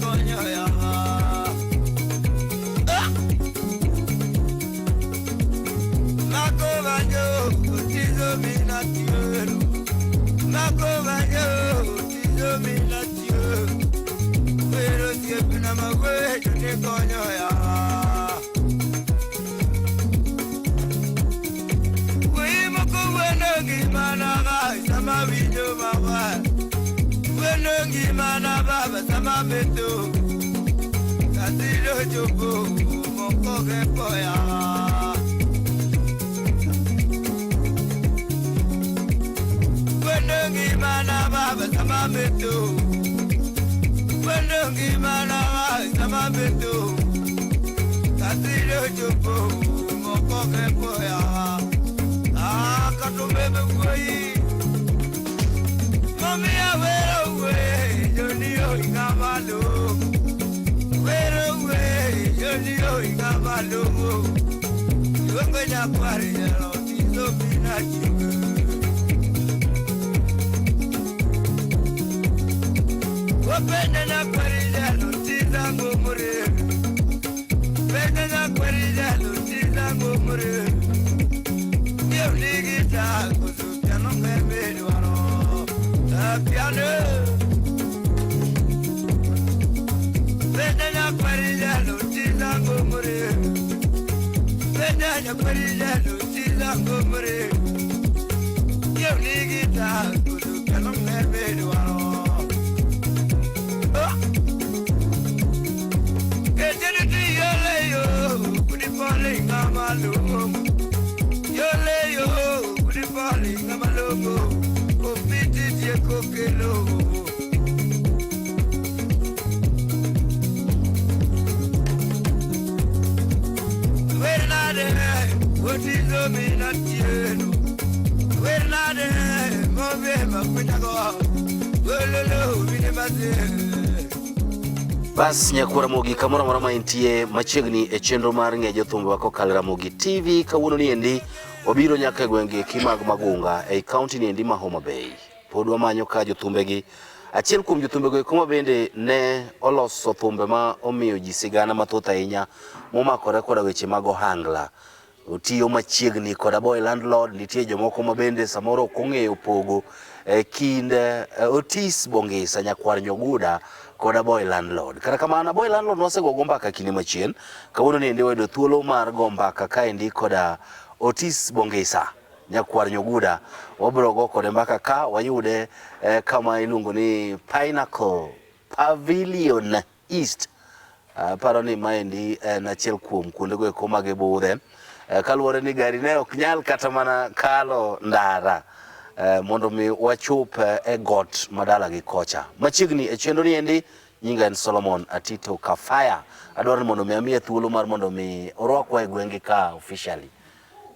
konyo ya. Mako banjo otizo mina tiero. Mako banjo otizo mina tiero. Pero siempre na magwe ne konyo ya. Bas nyakwar Ramogi kamoro amora ma intie machiegni e chenro mar ng'e jothumbewa kokalo e Ramogi TV. Kawuono ni endi wabiro nyaka e gwenge eki mag Magunga ei kaunti ni endi ma Homa Bay. Pod wamanyo ka jothumbegi. Achiel kuom jothumbe eko ma bende ne oloso thumbe ma omiyo ji sigana mathoth ahinya momakore koda weche mag ohangla. Otiyo machiegni koda Boy Landlord, nitie jomoko ma bende samoro ok ong'eyo pogo e kind Otis Bongisa nyakwar Nyoguda koda Boy Landlord. Kata kamano, Boy Landlord wasegogo mbaka kinde machien. Kawuono ni endi wayudo thuolo mar go mbaka kaendi koda Otis Bongisa nyakwar Nyoguda. Wabiro go kode mbaka ka wayude kama iluongo ni Pinnacle Pavilion East. Aparo ni maendi en achiel kuom kuondego eko ma gibudhe. Kaluwore ni gari ne ok nyal kata mana kalo ndara mondo mi wachop e got madalagi kocha. Machiegni e chenro ni endi nyinga en Solomon Atito Kafaya. Adwaro ni mondo mi amiye thuolo mar mondo mi orwakwa e gwenge ka officially.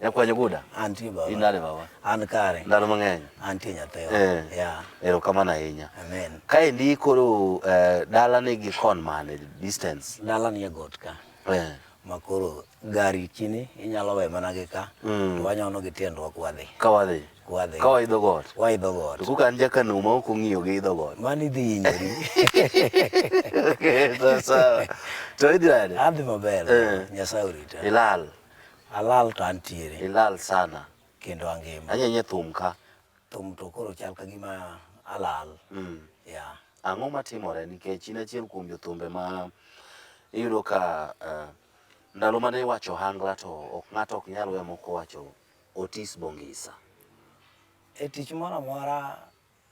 Nyakwar Nyoguda. Antie baba. In nade baba? An kare. Ndalo mang'eny. Antie nyathiwa. Eh. Yeah. Erokamano ahinya. Amen. Kaendi koro dala nigi kon mane distance? Dala nie got ka. Eh. Ma koro gari chini inyalo we mana gi ka. To wanyono gi tiendwa kwadhi. Ka wadhi. Kwadhi. Ka waidho got. Waidho got. To koka an jakano ma ok ong'iyo gi idho got. Mano idhi hinyori. Okay, sawa sawa. To idhi nade? Adhi maber. Eh. Nyasaye orita. Ilal. Alal to antiere. Ilal sana. Kendo angima. Anyenye thum ka. Thum to koro chal ka gima alal. Yeah. Ang'o matimore nikech in achiel kuom jothumbe ma iyudo ka ndalo mane iwacho ohangla to ok ng'ato ok nyal weyo mok owacho Otis Bongisa. E tich moro amora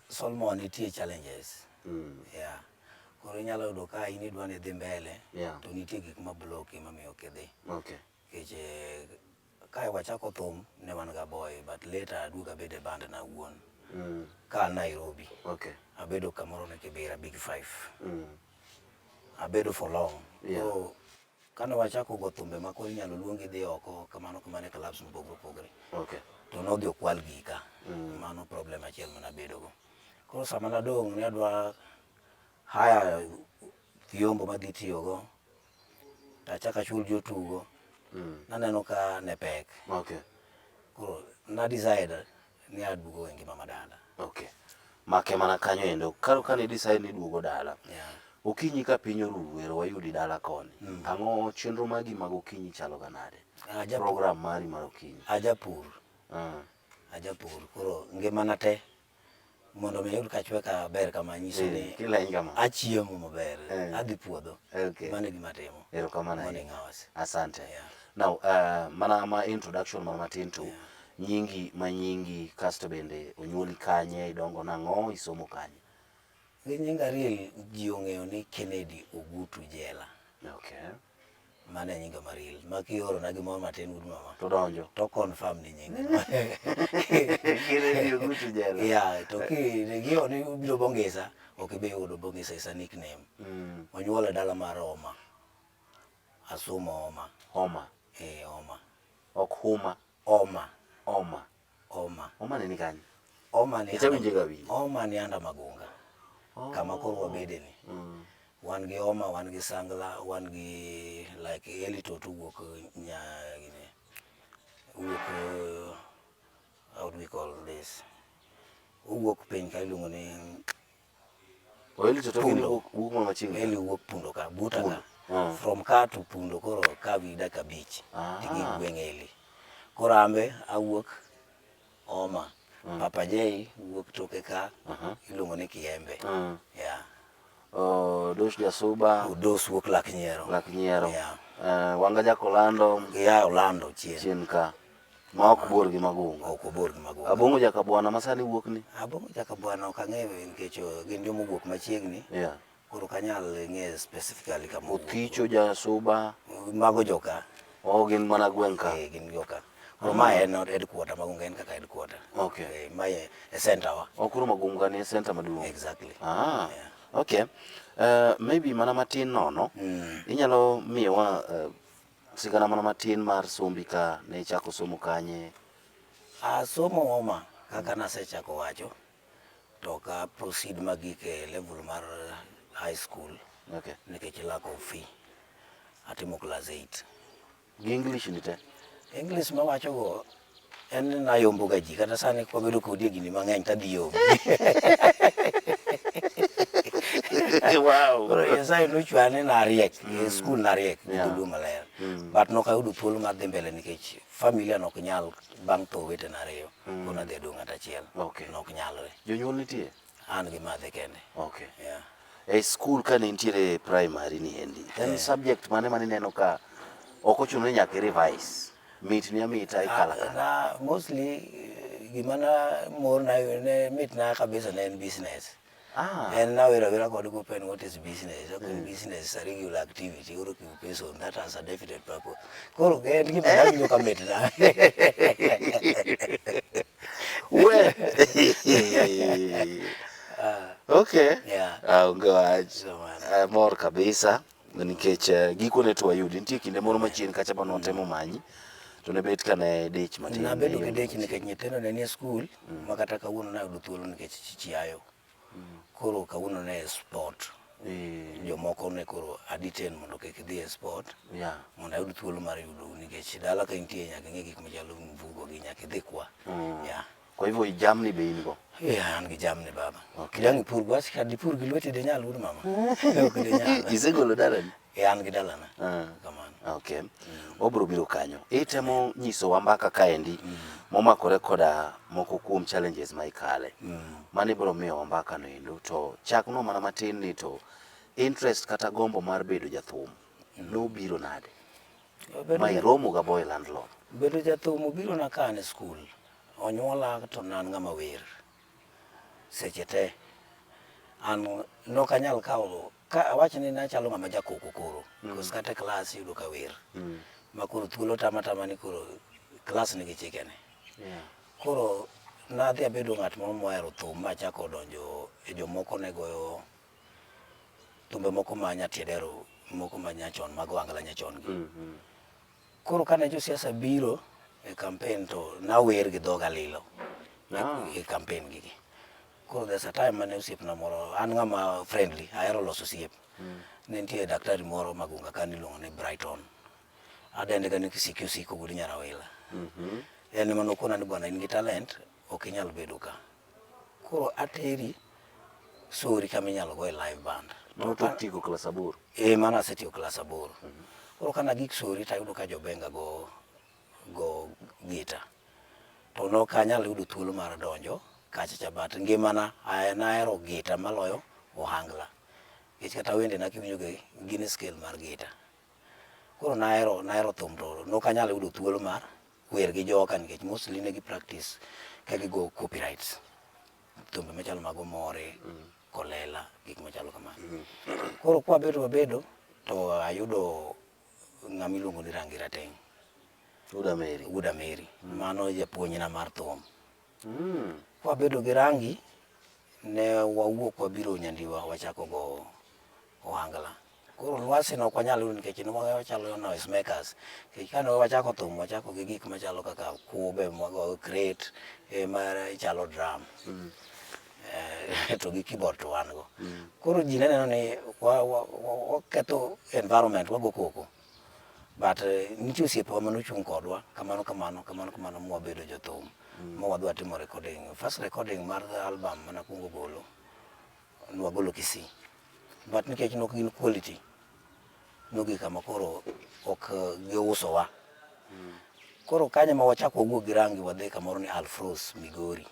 Solomon nitie challenges. Yeah. Koro inyalo yudo ka in idwa ni idhi mbele Yeah. to nitie gik ma bloki mamiyo ok idhi. Okay. Nikech kae wachako thum ne wan ga boy but later aduogo abedo e band na awuon. Ka an Nairobi. Okay. Abedo kamoro ne Kibera Big Five. Abedo for long. Yeah. Koro kane wachako go thumbe ma koro inyalo luongi idhi oko kamano kamano e clubs mopogore opogore. Okay. To nodhi okwal gika. Mano problem achiel mane abedo go. Koro sama nadong' ne adwa hire vyombo madhi tiyogo to achak achul jotugo. Naneno ka ne pek. Okay. Koro na decide ni aduogo e ngima ma dala. Okay. Make mana kanyo endo. Koro kane decide ni iduogo dala. Yeah. Okinyi ka piny oru ero wayudi dala koni. Ang'o chenro magi mag okinyi chalo ga nade? Ajapur. Program mari mar okinyi. Ajapur. Ah. Ajapur. Koro ngimana te mondo mi ayud kachwe ka ber kama nyiso Eh, ni kileny kama. achiemo maber, Eh. adhi puodho. Okay. Mano e gima atimo. Erokamano Morning ahinya. hours. Asante. Yeah. Now, mana ma introduction mana matin to nyingi ma nyingi kasto bende onyuoli kanye, idongo nang'o, isomo kanye? Gi nyinga real ji ong'eyo ni Kennedy Ogutu Jela. Okay. Mano e nyinga ma real. Ma kiorona gimoro matin wuod mama. To donjo. To confirm ni nyinga. Kennedy Ogutu Jela. Yeah, to ki giyo ni obiro Bongisa, ok ibi yudo Bongisa is a nickname. Onyuola e dala mar Homa. Asomo Homa. Homa. Eh, Homa. Ok Huma. Homa. Homa. Homa. Homa ne ni kanye? Homa ni Ichawinje ga winjo. Homa ni anda Magunga. Kama koro wabede ni. Wan gi Homa, wan gi Sangla, wan gi like Eli Toto wuok nya gine. Wuok how do we call this? Owuok piny ka iluongo ni Eli Toto gini Pundo. wuok wuok mana machiegni. Eli wuok Pundo ka, buta ka. Mm. From ka to Pundo koro kawi dakika abich Ah. tigik gweng' Eli. Koro ambe awuok Homa. Papa J wuok toke ka iluongo ni Kiembe. Yeah. Oh, Dosh Jasuba, Odos wuok Lak Nyiero. Lak Nyiero. Yeah. Wanga Jakolando Yeah, Olando chien. chien ka. Ma ok bor gi Magunga. Ok obor gi Magunga. Abong'o Jakabwana ma sani wuok ni. Abong'o Jakabwana ok ang'eyo nikech gin joma owuok machiegni. Yeah. Koro ok anyal ng'eyo specifically kama owuok. Othicho Jasuba. Mago joka. Oh, gin mana gweng' ka. Eh, gin joka. Koro ma en headquarter, Magunga en kaka headquarter. Okay. Eh, ma e center wa. Oh, koro Magunga ni e center maduong'. Exactly. Ah. Yeah. Okay. Maybe mana matin nono. Inyalo miyowa sigana mana matin mar sombi ka ne ichako somo kanye? Asomo Homa kaka nasechako wacho to ka proceed magik e level mar high school Okay. nikech lack of fee. Atimo class 8. Gi English ni te? English mawacho go en ni nayombo ga ji kata sani kwabedo kodi e gini mang'eny tadhi yombi. Wow. Koro Nyasaye nochwane nariek, e skul nariek gi Yeah. dholuo maler. But nokayudo thuolo mar dhi mbele nikech familia nok nyal bang' tho owetena ariyo. Koro nadhi adong' ng'at achiel. Okay. Nok nyalre. Jonyuol nitie? An gi madhe kende. Okay. Yeah. E skul ka ne intiere e primary ni endi, en subject mane mane ineno ka ok ochuno ni nyaka i revise? Mitni amita ikalo akala. Na mostly gima na morna ne mitna kabisa ne en business. Ah. En nawero awera kod gopen what is business. Akoni business is a regular activity or occupation that has a definite purpose. Koro en gima nawinjo ka mitna. We. Okay. Yeah. Ah, onge wach. Kamano. Amor kabisa nikech gikone to wayudi. Nitie kinde moro machien kacha mane watemo manyi to ne bet ka ne dich matin. Nabedo ne gi ionge dich nikech nyithindo ne nie skul ma kata kawuono nayudo thuolo nikech chiayo. Koro kawuono ne sport. Eh, Jomoko ne koro a detain mondo kik dhi e sport. yeah. Mondo ayud thuolo mar yudo nikech dala ka intie nyaka ing'e gik machalo mvugo gi nyaka idhi kwa. Yeah. Kwa hivyo jamni be in go? Yeah, an gi jamni baba. Okay. Dang ipur bas ka dipur gi lweti dinyal wuod mama. Ok dinyal. Isegolo dalani? Eh, an gi dalana. Ah. Kamano. Okay. Wabiro biro kanyo. Itemo nyisowa mbaka kaendi momakore koda moko kuom challenges ma ikale. Mano ibiro miyowa mbaka no endo to chaknwa mana matin ni to interest kata gombo mar bedo jathum nobiro nade? Ma iromo ga boy landlord. Bedo jathum obiro na ka an e skul. Onyuola to ne an ng'ama wer. Seche te. An nok anyal kawo ka awach ni nachalo ng'ama jakoko koro. Nikech kata e klas iyudo ka wer. Ma koro thuolo tama tama ni koro klas nigi chikene. Yeah. Koro nadhi abedo ng'at moro mohero thum machako donjo e jomoko ne goyo thumbe moko ma nyatiedero moko ma nyachon mag ohangla nyachon gi. Koro kane josiasa biro e campaign to nawer gi dhoga lilo e campaign gi. Koro there's a time mane osiepna moro, an ng'ama friendly, ahero loso osiep. Ne nitie daktari moro Magunga ka niluongo ni Brighton. Adende ga ni Kisiki Osiko wuod Nyarawila. En ema nokona ni bwana in gi talent, ok inyal bedo ka. Koro ateri sori kama inyalo goye live band. Mano tok tieko klas aboro. Eh, mano asetieko klas aboro. Koro kana gik sori tayudo ka jobenga go go gita. To nok anyal yudo thuolo mar donjo kacha cha but ngimana nahero gita maloyo ohangla. Nikech kata wendena kiwinjo gi gin e scale mar gita. Koro nahero nahero thum to nok anyal yudo thuolo mar wer gi joka nikech mostly ne gi practice ka gigo copyrights. Thumbe machalo mag Omore, Kolela, gik machalo kamano. Koro kwabedo wabedo to ayudo ng'ama iluongo ni Rangi Rateng'. Wuod Ameri. Wuod Ameri. Mano japuonjna mar thum. Kwabedo gi Rangi, ne wawuok wabiro Nyandiwa wachako go ohangla. Koro lwasi ne ok wanyal yudo nikech ne wachalo noise makers. Nikech kane wachako thum, wachako gi gik machalo kaka kube mwago crate ema chalo drum. To gi keyboard to wan go. Koro ji ne neno ni waketho environment, wago koko. But nitie osiepewa manochung' kodwa kamano kamano kamano kamano mwabedo jothum. Ma wadhi watimo recording. First recording mar album mane akwongo golo, nwagolo Kisii. But nikech nok gin quality, nogik kama koro ok giusowa. Koro kanyo ema wachako wawuok gi Rangi wadhi kamoro ni Alfros, Migori.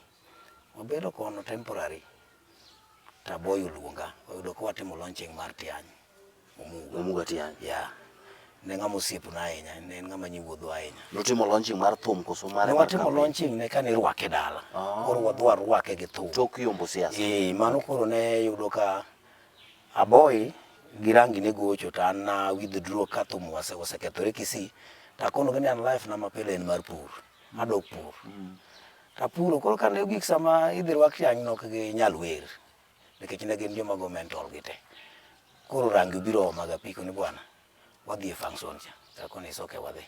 Wabedo kono temporary, to Aboy oluonga, oyudo ka watimo launching mar Tiany. Omuga. Omuga Tiany. Yeah. Ne ng'ama osiepna ahinya, ne en ng'ama nyiwuodhwa ahinya. Nutimo launching mar thum koso mare Ne mar watimo campaign? launching ne kane irwake dala. Ah. Koro wadhi warwake gi thum. Tok yombo siasa. Eh, mano koro ne yudo ka Aboy gi Rangi ne gocho to an na withdraw ka thum osekethore Kisii. To akonogi ni an life na mapile en mar pur. Adok pur. Tapuro koro kane ogik sama idhi rwak tiang' ne ok ginyal wer. Nikech ne gin joma go mental gi te. Koro Rangi obiro oma gapiko ni bwana, wadhi e function cha. Takoni is okay wadhi.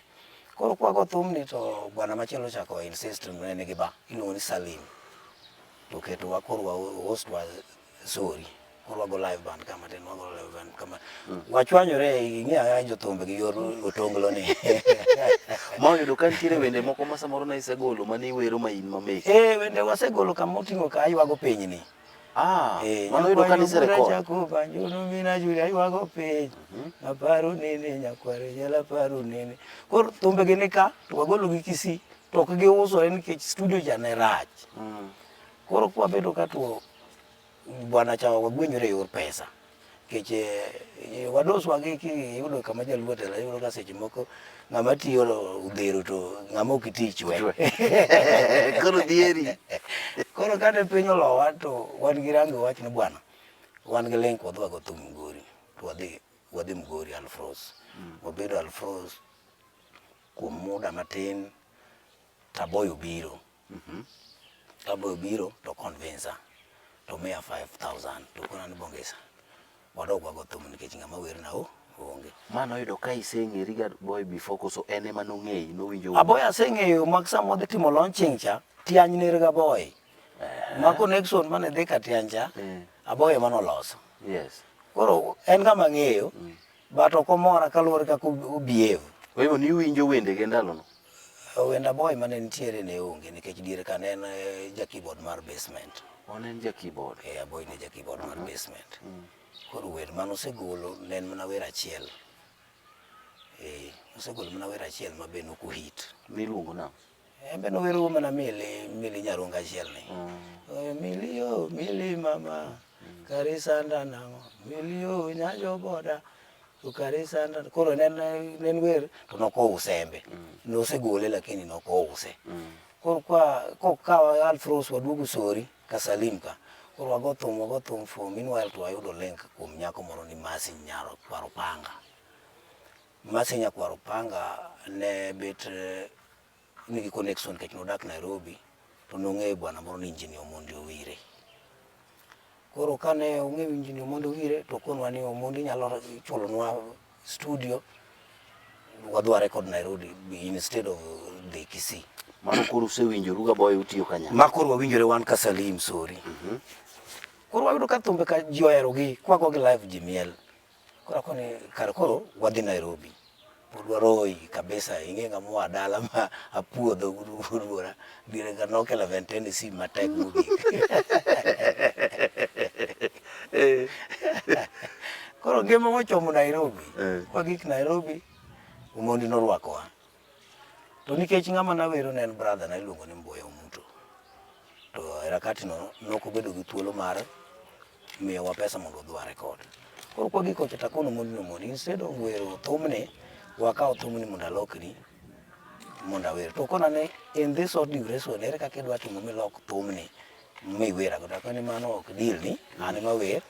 Koro kwago thumni to bwana machielo ochako insist ne nigi ba, iluongo ni Salim. To oketowa koro wa host wa sorry. Koro wago live band kama tin, wago live band kama. Wachwanyore, ing'eyo ang'eya jothumbe gi yor otonglo ni. Ma oyudo ka nitiere wende moko ma samoro ne isegolo mane iwero ma in ma meki. Eh, wende wasegolo kama oting'o ka aywago pinyni. Ah, Eh, mano oyudo ka nise record. Jacob Anjuno mina Julia aywago piny. Aparo nene nyakware jala aparo nene. Koro thumbe gi ni ka to wagolo gi Kisii to ok giusore nikech studio cha ne rach. Koro kwabedo ka to bwana cha wagwenyore e yor pesa. Nikech eh, wadoswa gi kiyudo kama jaluo telo iyudo ka seche moko ng'ama tiyo odhero to ng'ama ok ti chwe. Koro dhieri. Koro kane piny olowa to wan gi Rangi wach ni bwana, wan gi link wadhi wago thum Migori. To wadhi wadhi Migori Alfros. Wabedo Alfros kuom muda matin to Aboy obiro. Aboy obiro to convince to miya 5000 to kona ni Bongisa wadog wago thum nikech ng'ama werna o onge. Ma noyudo ka iseng'eri ga Boy before koso en ema nong'eyi nowinjo Aboy aseng'eyo mak sama wadhi timo launching cha, Tiany ner ga Boy. Ma connection mane dhi ka Tiany cha, Aboy ema noloso. Yes. Koro en ng'ama ng'eyo, but ok omora kaluwore kaka o behave. Kwa hivyo niwinjo wendege ndalono? Wend Aboy mane nitiere ne onge nikech diere ka ne en ja keyboard mar basement. Oh, ne en ja keyboard. Eh, Aboy ne ja keyboard mar basement. Koro wer mane osegolo ne en mana wer achiel. Eh, osegolo mana wer achiel ma be nok ohit. Miluongo nang'o? En be nowero mana mili, mili nyarunga achiel ni. Mili yo, mili mama, kari sanda nang'o, mili yo nyajo boda, to kari sanda. Koro ne en wer to nok ouse en be. Nosegole lakini nok ouse. Koro kwa kokawa Alfros waduogo Sori ka Salim ka. Koro wago thum wago thum for meanwhile to wayudo link kuom nyako moro ni Mercy Nyakwar Opanga. Mercy Nyakwar Opanga ne bet nigi connection nikech nodak Nairobi to nong'eyo bwana moro ni Engineer Omondi Owire. Koro kane ong'eyo Engineer Omondi Owire to okonwa ni Omondi nyalo chulonwa studio wadhi wa record Nairobi instead of dhi Kisii. Mano koro usewinjoru ga Boy utiyo kanyakla. Ma koro wawinjore wan ka Salim Sori. Koro wayudo ka thumbe ka ji oherogi, kwagogi live ji miel. Koro akoni kar koro wadhi Nairobi. Pod waroi kabisa, ing'e ng'ama oa dala ma apuodho wuod wuora. Diere ka Nokia 1110 sim matek mogik. Koro ngima mochomo Nairobi. Eh. Wagik Nairobi, Omondi norwakowa. To nikech ng'ama nawero ne en brother na iluongo ni Mboya Omuto. To e rakati no nokobedo gi thuolo mar miyowa pesa mondo wadhi wa record. Koro kwagik kocha to akono Omondi ni Omondi instead of wero thumni, wakaw thumni mondo alokni mondo awer. To okona ni in this short duration ere kaka idwa timo milok thumni miwerago. To akone ni mano ok deal ni, an ema awer,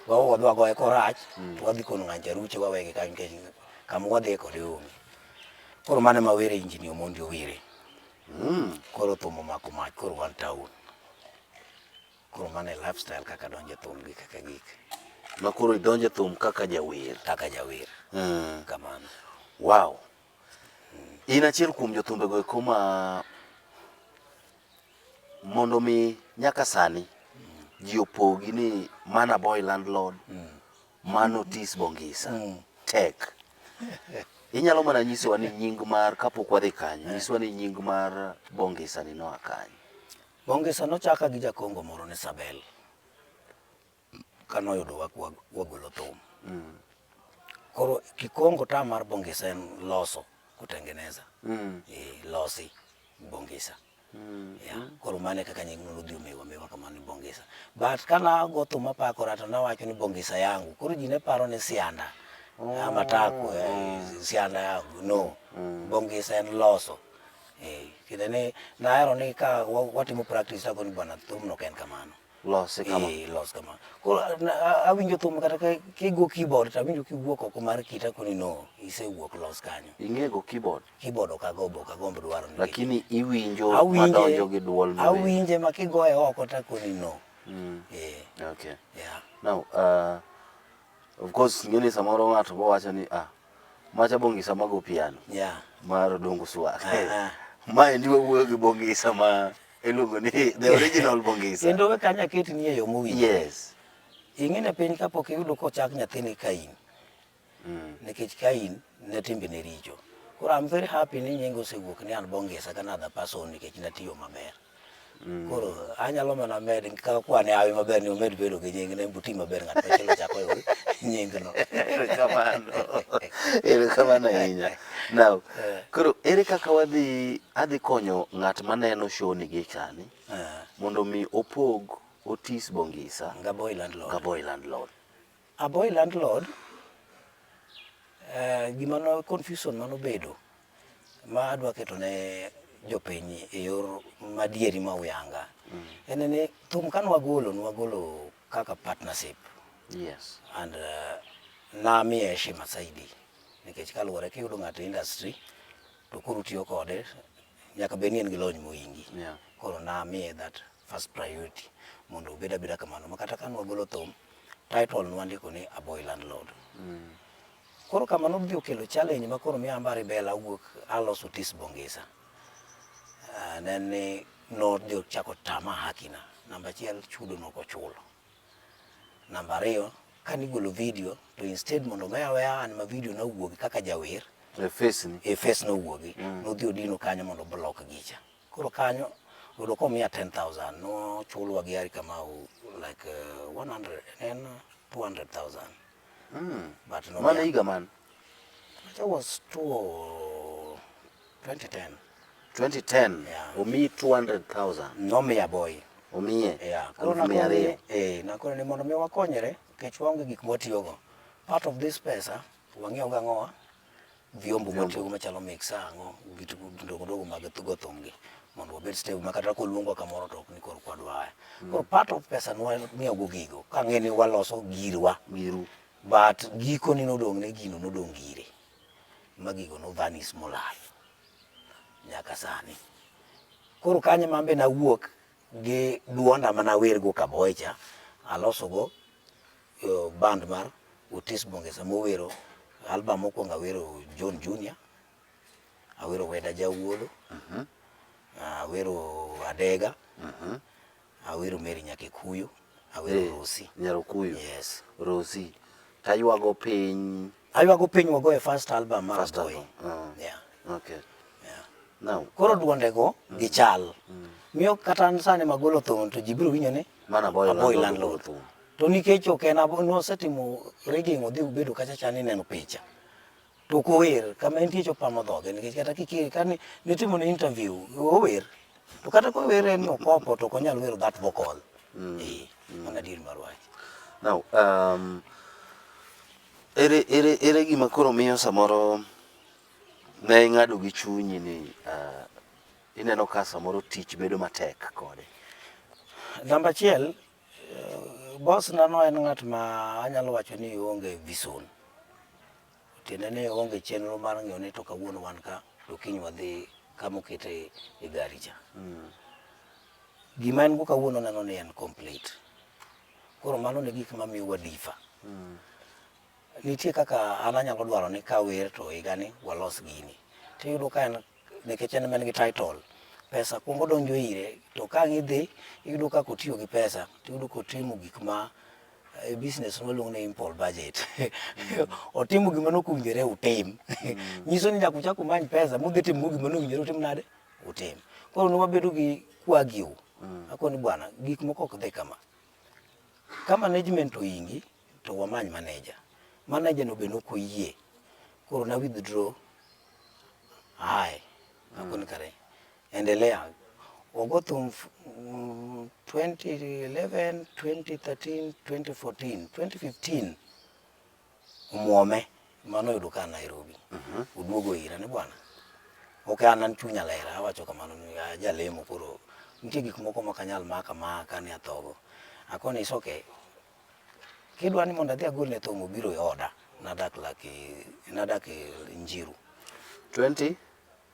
wawe wadhi wagoye korach to wadhi kono ng'ancha ruche wawegi kanyo nikech kama wadhiye kode onge. Koro mano ema awere Engineer Omondi owere. Koro thum omako mach koro wan town. Koro mano e lifestyle kaka adonjo e thum gi kaka gik. Ma koro idonjo e thum kaka jawer. Kaka jawer. Kamano. Wow. In achiel kuom jothumbe go eko ma mondo mi nyaka sani ji opogi ni mana boy landlord, mano Otis Bongisa. Tek. Inyalo mana nyisowa ni nying mar kapok wadhi kanyo, nyiswa ni nying mar Bongisa ni noa kanye. Bongisa nochaka gi jakongo moro ni Sabel. Kanoyudo wagolo thum. Koro kikongo term mar Bongisa en loso, kutengeneza. Losi Bongisa. Yeah. Koro mano e kaka nying no nodhi omewa mewa kamano ni Bongisa. But kana go thum apakora to nawacho ni Bongisa yangu. Koro ji ne paro ni Sianda. Ama tako, Sianda yangu. No. Bongisa en loso. Kinde ni nahero ni ka watimo practice tako ni bwana thum no ok en kamano. Lose kama. Los kama. Koro awinjo thum kata ka kigo keyboard to awinjo kiwuok oko mar kita koni no, isewuok los kanyo. Ing'e go keyboard? Keyboard ok agombo, ok agomb dwaro nikech Lakini iwinjo madonjo gi duol maber. Awinje ma kigoye oko to akoni no. Okay. Yeah. Now, of course, ing'e ni samoro ng'ato bo wacho ni ah, macha Bongisa mago piano. Yeah. Mar Odongo Swag. Ma endi wawuoyo gi Bongisa ma iluongo ni the original Bongisa. Kendo we kanyo aketni e yo mowinjore. Yes. Ing'e ni piny kapok iyudo kochak nyathini Kain. Nikech Kain ne timbene richo. Koro I'm very happy ni nyinga osewuok ni an Bongisa ka another person nikech natiyo maber. Koro anyalo mana med ka kwane hawi maber ni omed bedo gi nying ne oti maber ng'at machielo chako oyud nying no. Erokamano. Erokamano ahinya. Now, koro ere kaka wadhi adhi konyo ng'at maneno show ni gi sani mondo mi opog Otis Bongisa Gaboy landlord. Gaboy landlord. Aboy landlord gima no confusion manobedo ma adwa keto ne jopiny e yor madieri ma uyanga en ni thum kane wagolo nwagolo kaka partnership. Yes. And namiye heshima saidi nikech kaluwore kiyudo ng'ato e industry to koro utiyo kode nyaka bed ni en gi lony mohingi. Yeah. Koro namiye that first priority mondo obed abeda kamano ma kata kane wagolo thum title nwandiko ni Aboy Landlord. Koro kama nodhi okelo challenge ma koro miyo an rebel awuok aloso Otis Bongisa. Ne en ni nodhi ochako tama haki na. Namba achiel chudo nokochulo. Namba ariyo kanigolo video to instead mondo oweya aweya an ma video nowuogi kaka jawer E face ni. E face nowuogi. Nodhi odino kanyo mondo block gicha. Koro kanyo oyudo komiya 10,000 nochulwa gi Harry Kamau like 100 en 200,000. But Mano nomiya. higa man? That was 2010. 2010. Yeah. Omiyi 200,000. Nomiya boy. Omiye. Yeah. Koro Aluf mia ariyo. Nakone ni mondo mi wakonyre nikech waonge gik mwatiyogo. Part of this pesa wang'iew go ang'owa? Vyombo mwatiyogo machalo mixer ang'o, gik ndogo ndogo mag go thum gi mondo wabed stable ma kata koluongwa kamoro to ok ni koro kwadwa aye. Koro part of pesa nwang'iewo go gigo kang'e ni waloso girwa. Giru. But gikone nodong' ne gino nodong' gire. Ma gigo no vanish molal nyaka sani. Koro kanyo ema be nawuok gi duonda manawer go Kaboy cha, aloso go band mar Otis Bongisa mowero album mokwongo awero John Junior, awero Weda Jawuolo, awero Adega, awero Mary Nyakikuyu, awero Rosi. Nyarokuyu. Yes. Rosi. Taywago piny. Aywago piny wago e first album mar First Aboy. album. Yeah. Okay. Yeah. Now, Koro duondego gichal. Miyo kata an sani magolo thum to ji biro winjo ni Mana Aboy Aboy Landlord Landlord. ogolo thum. To nikech ok en nosetimo rigging odhi obedo kacha cha ni neno picha. To ok ower, kama entie cha opamo dhoge nikech kata kikiri ka nitimo ne interview ower. To kata kower en ni okopo to ok onyal wero that vocal. Eh, mano adier mar wach. Now, ere gima koro miyo samoro ne ing'ado gi chunyi ni ineno ka samoro tich bedo matek kode? Namba achiel, boss na no en ng'at ma anyalo wacho ni oonge vision. Tiende ni oonge chenro mar ng'iyo ni to kawuono wan ka to kiny wadhi kama okete e gari cha. Gima en go kawuono oneno ni en complete. Koro mano ne gik mamiyo wa differ. Nitie kaka an anyalo dwaro ni kawer to higani walos gini. Tiyudo ka en nikech en en gi title, pesa kuongo donjo ire to ka ang' idhi iyudo ka kotiyo gi pesa tiyudo kotimo gik ma e business waluongo ni impulse budget. Otimo gima nok owinjore utim. Nyiso ni nyaka uchak umany pesa mudhi timo go gima nowinjore utim nade? Utim. Koro ne wabedo gi kwagiu. Akoni bwana gik moko ok dhi kama. Ka management oingi to wamany manager. Manager no be nok oyie. Koro na withdraw ae. Akoni kare endelea. Wago thum 2011, 2013, 2014, 2015 omuome mano oyudo ka an Nairobi. Oduogo ira ni bwana ok an an chunya ler awacho kamano ni ajalemo koro nitie gik moko mok anyal mako amaka ni athogo. Akoni is okay. Kidwa ni mondo adhi agolne thum obiro e oda nadak laki nadak Njiru. 20?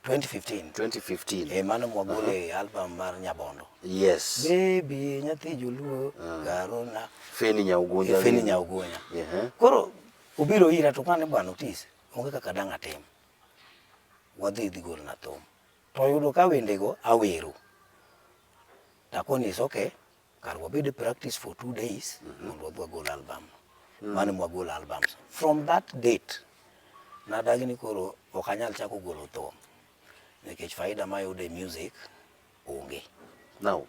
2015. 2015. Eh, mano mwagole album mar Nyabondo. Yes. Baby nyathi joluo garona. Feni Nyaugunya. Feni Nyaugunya. Yeah. Koro obiro ira to kane bwana Otis onge kaka dang' atim. Wadhi idhi golna thum. To oyudo ka wendego awero. Takoni is okay. Kar wabed e practice for 2 days mondo wadhi wagol album. Mano mwagolo albums. From that date, nadagi ni koro ok anyal chako golo thum. Nikech faida mayudo e music onge. Now,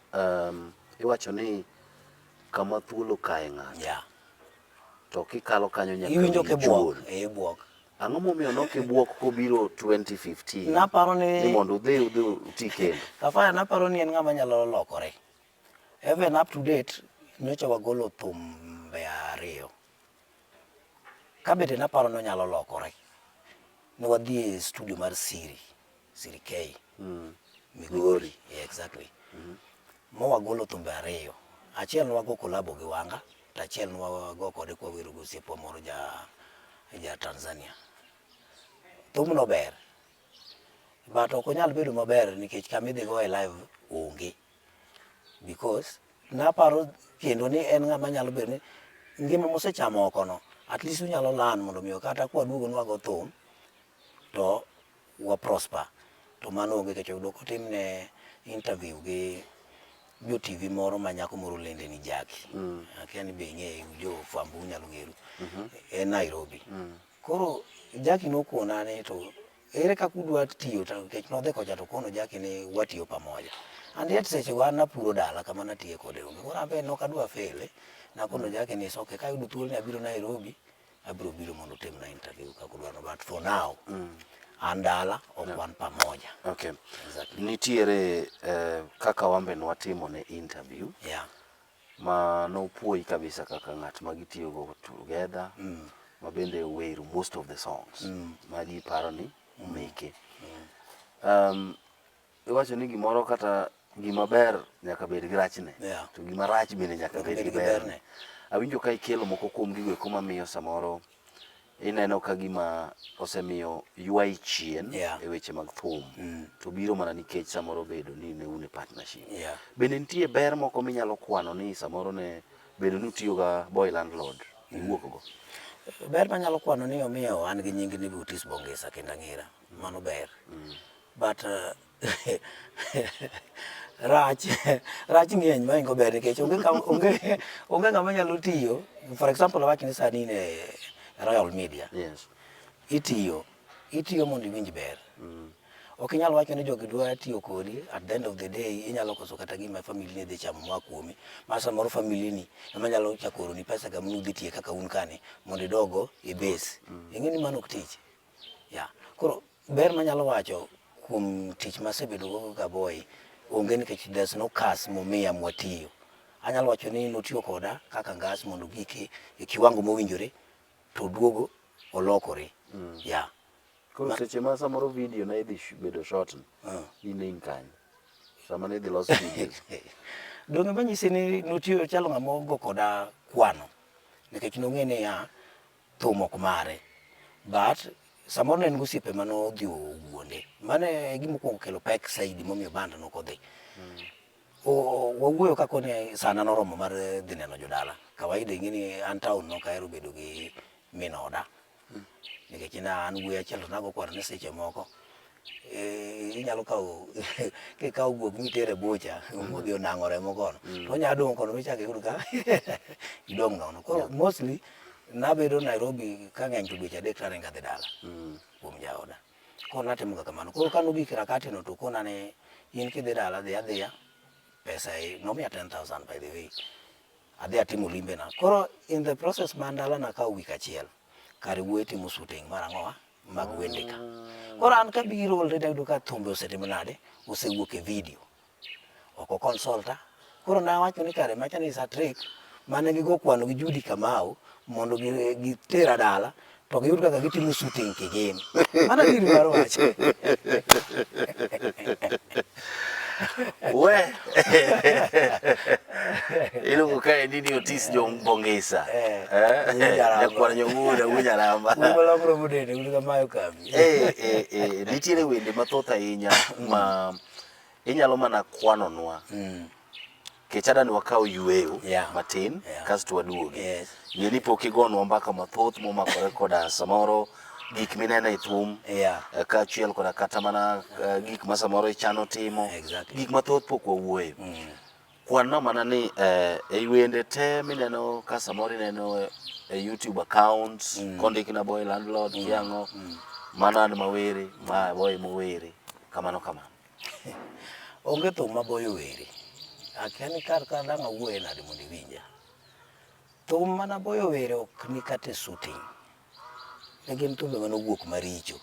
iwacho ni kama thuol okaye ng'ato. To kikalo kanyo nyaka Iwinjo winj kibuok, juol. eh ibuok. Ang'o momiyo nok ibuok kobiro 2015? Naparo ni Ni mondo udhi uti kendo. Kafaya naparo ni en ng'ama nyalo lokore. Even up to date, nyocha wagolo thumbe ariyo. Ka bende naparo ni onyalo lokore. Ne wadhi e studio mar Siri, Siri K. Migori. Yeah, exactly. Mowagolo thumbe ariyo. Achiel ne wago collabo gi Wanga, to achiel ne wago kode kwawero gi osiepwa moro ja Tanzania. Thumno ber. But ok onyal bedo maber nikech kama idhi goye live onge. Because naparo kendo ni en ng'ama nyalo bedo ni ngima mosechamo oko no, at least unyalo learn mondo miyo kata kwaduogo ni wago thum, to wa prosper. To mano onge nikech oyudo kotimne interview gi jo TV moro ma nyako moro lende ni Jackie. Akia ni be ing'eye jo fwambo unyalo ng'eru. En Nairobi. Koro Jackie nokona ni to ere kaka udwa tiyo to nikech nodhi kocha to okono Jackie ni watiyo pamoja. And yet seche go an napuro dala kama natiye kode onge. Koro an be nok adwa fail. Nakono Jackie ni it's okay kayudo thuolo ni abiro Nairobi, abiro biro mondo otimna interview kaka udwaro but for now, an dala ok wan pamoja. Okay. Exactly. Nitiere kaka wan be nwatimo ne interview ma nopuoyi kabisa kaka ng'at ma gitiyogo together ma bende wero most of the songs ma ji paro ni meke. Iwacho ni gimoro kata gima ber nyaka bed gi rachne to gima rach bende nyaka bed gi berne. Awinjo ka ikelo moko kuom gigo eko mamiyo samoro ineno ka gima osemiyo ywayi chien e weche mag thum to biro mana nikech samoro bedo ni ne un e partnership. Bende nitie ber moko minyalo kwano ni samoro ne bedo ni utiyo ga boy landlord iwuok go? Ber manyalo kwano ni omiyo an gi nying ni Otis Bongisa kendo ang'era, mano ber. But rach ng'eny mahingo ber nikech onge ng'ama nyalo tiyo. For example awach ni sani in e Royal Media. Itiyo mondo iwinj ber. Ok inyal wacho ni jogi dwa tiyo kodi, at the end of the day inyalo koso kata gima family ni dhi chamo moa kuomi. Ma samoro family ni ema nyalo chako oroni pesa kama udhi tiye kaka un kani mondo idogo e base. Ing'e ni mano ok tich. Yeah. Koro ber manyalo wacho kuom tich masebedo go kaka boy onge nikech there's no curse momiya mwatiyo. Anyalo wacho ni notiyo koda kaka ngas mondo ogike e kiwango mowinjore to oduogo olokore. Yeah. Koro seche ma samoro video ne idhi bedo shot ni, in ne in kanye? Sama ne idhi los videos. Donge manyisi ni notiyo chalo ng'ama ogo koda kwano nikech nong'e niya thum ok mare but samoro ne en gosiepe mane odhi owuonde. Mano e gima okuongo kelo pek saidi momiyo band nok odhi. Wawuoyo ka koni sana noromo mar dhi neno jodala. Kawaida ing'e ni an town nok ahero bedo gi min oda nikech na an wuoyi achiel to nago kwano ni seche moko inyalo kawo kikawo guok mitere bucha modhi onang'o remo kono to onya dong' kono michak iyud ka idong' nono. Koro mostly nabedo Nairobi ka ng'eny to dweche adek taringo adhi dala kuom jaoda. Koro natimo ga kamano. Koro kane ogik rakati no to okona ni in kidhi dala dhi adhiya pesa e nomiya 10,000 by the way. Adhi atimo limbe na. Koro in the process man dala nakawo week achiel kare wuoyi timo shooting mar ang'owa mag wende ka. Koro an kabiro already ayudo ka thumbe osetimo nade osewuok e video. Ok o consulta. Koro nawacho ni kare macha ni is a trick mane gigo kwano gi Judy Kamau mondo gitera dala to giyud kaka gitimo shooting kigin. Mano adieri mar wach. We iluongo kaendi ni Otis Jombongisa. Eh, Eh, Wuod Nyaramba. Nyakwar Nyong'uda wuod Nyaramba. Wuod malokro modende, wuod kamayo kambi. Eh, eh, eh, nitiere wende mathoth ahinya ma inyalo mana kwanonwa kech adani wakaw yueyo matin kasto waduogi. Ng'e ni pok igonwa mbaka mathoth momakore koda samoro gik mineno e thum kaachiel koda kata mana gik ma samoro ichano timo. Gik mathoth pok wawuoye. Kwanna mana ni ei wende te mineno ka samoro ineno e YouTube account kondik na Boy Landlord kiang'o mano an mawere ma Boy mowere kamano kamano. Onge thum ma Boy owere. Akia ni kar ka dang' awuoye nade mondo iwinja. Thum mana Boy owere ok ni kata e shooting. Ne gin thumbe mane owuok maricho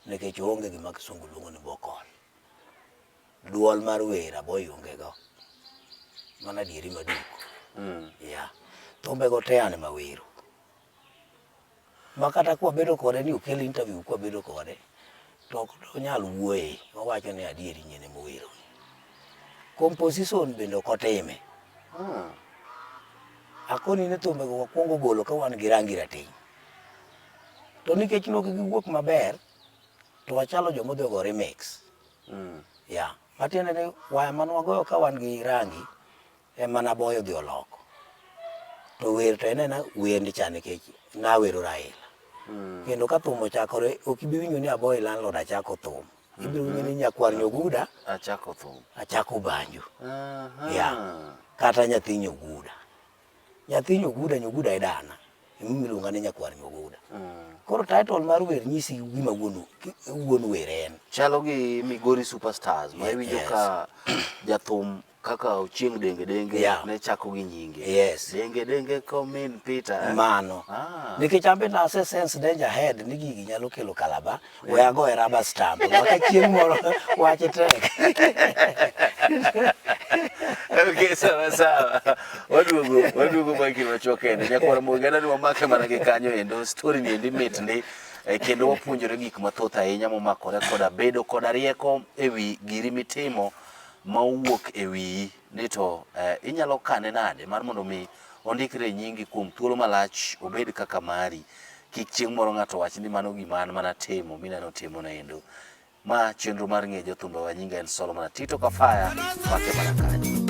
nikech oonge gima kisungu luongo ni vocal. Duol mar wer Aboy onge go. Mano adieri maduk. Yeah. Thumbe go te an ema awero. Ma kata kwabedo kode ni okel interview kwabedo kode to ok onyal wuoye, owacho ni adieri nyien ema owero. Composition bende ok otime. Akoni ni thumbe go wakwongo golo ka wan gi rangi rateng'. To nikech ne ok giwuok maber, to wachalo joma odhi ogo remix. Yeah. Matiende ni waya mane wagoyo ka wan gi rangi ema naboyo odhi oloko. To wer to en aena wend cha nikech nawero Raila. Kendo ka thum ochakore ok ibi winjo ni Aboy landlord achako thum. Ibiro winjo ni nyakwar Nyoguda Achako thum. achako banjo. Yeah. Kata nyathi Nyoguda. Nyathi Nyoguda, Nyoguda e dana. Emomiyo iluonga ni nyakwar Nyoguda. Koro title mar wer nyisi gima wuon wer en. Chalo gi Migori Superstars ma iwinjo ka jathum kaka Ochieng' Denge Denge ne chako gi nyinge. Yes. Denge Denge komin Peter. Mano. Nikech an bende ase sense danger ahead ni gigi nyalo kelo kalaba, we agoye rubber stamp. Maka chieng' moro wach tek. Okay, sawa sawa. Waduogo, waduogo bang' kinde machuok kende. Nyakwar Mogi adwa ni wamake mana gi kanyo endo. Story ni endi mit ndi. Kendo wapuonjore gik mathoth ahinya momakore koda bedo koda rieko ewi giri mitimo ma owuok e wiyi ni to inyalo kane nade mar mondo mi ondikre e nyingi kuom thuolo malach obed kaka mari. Kik chieng' moro ng'ato wach ni mano gima an mana timo mineno timo no endo. Ma chenro mar ng'e jothumbe wa nyinga en Solomon Atito Kafaya, make mana kanyo.